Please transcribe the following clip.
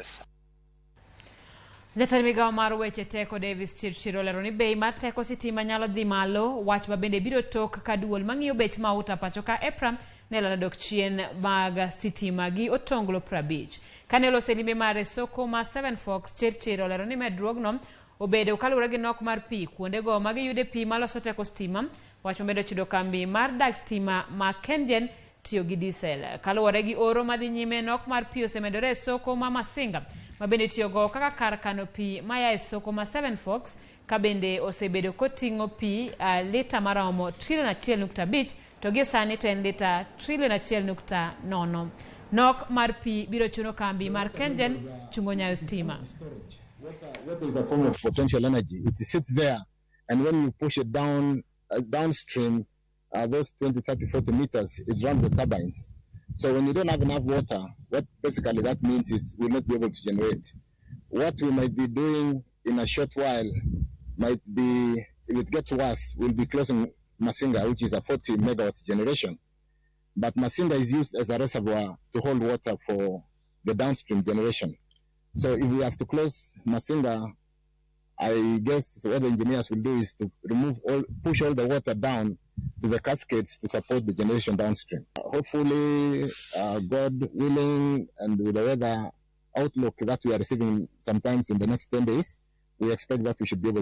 Yes. Jatend migawo mar weche teko Davis Chirchir olero ni bei mar teko sitima nyalo dhi malo, wach ma bende biro tok ka duol mang'iyo bech mauta pacho ka EPRA ne lando dok chien mag sitima gi otonglo 50. Kane oloso e limbe mare soko ma Seven Forks, Chirchir olero ni medruogno obedo kaluwore gi nok mar pi kuondego ma giyude pi maloso teko stima, wach ma bende ochudo kambi mar dag stima ma KenGen tiyo gi diesel. Kaluwore gi oro madhi nyime, nok mar pi osemedore e soko ma Masinga, ma bende itiyogo kaka kar kano pi maya e soko ma Seven Forks, ka bende osebedo koting'o pi lita maromo trilion 1.5 to gie sani to en lita trilion 1.0. Nok mar pi biro chuno kambi mar KenGen chungo nyayo stima. Water is a form of potential energy. It sits there, and when you push it down downstream, those 20, 30, 40 meters, it runs the turbines. So when you don't have enough water, what basically that means is we'll not be able to generate. What we might be doing in a short while might be, if it gets worse, we'll be closing Masinga, which is a 40 megawatt generation. But Masinga is used as a reservoir to hold water for the downstream generation. So if we have to close Masinga, I guess what the engineers will do is to push all the water down to the cascades to support the generation downstream. Hopefully, God willing, and with the weather outlook that we are receiving sometimes in the next 10 days, we expect that we should be able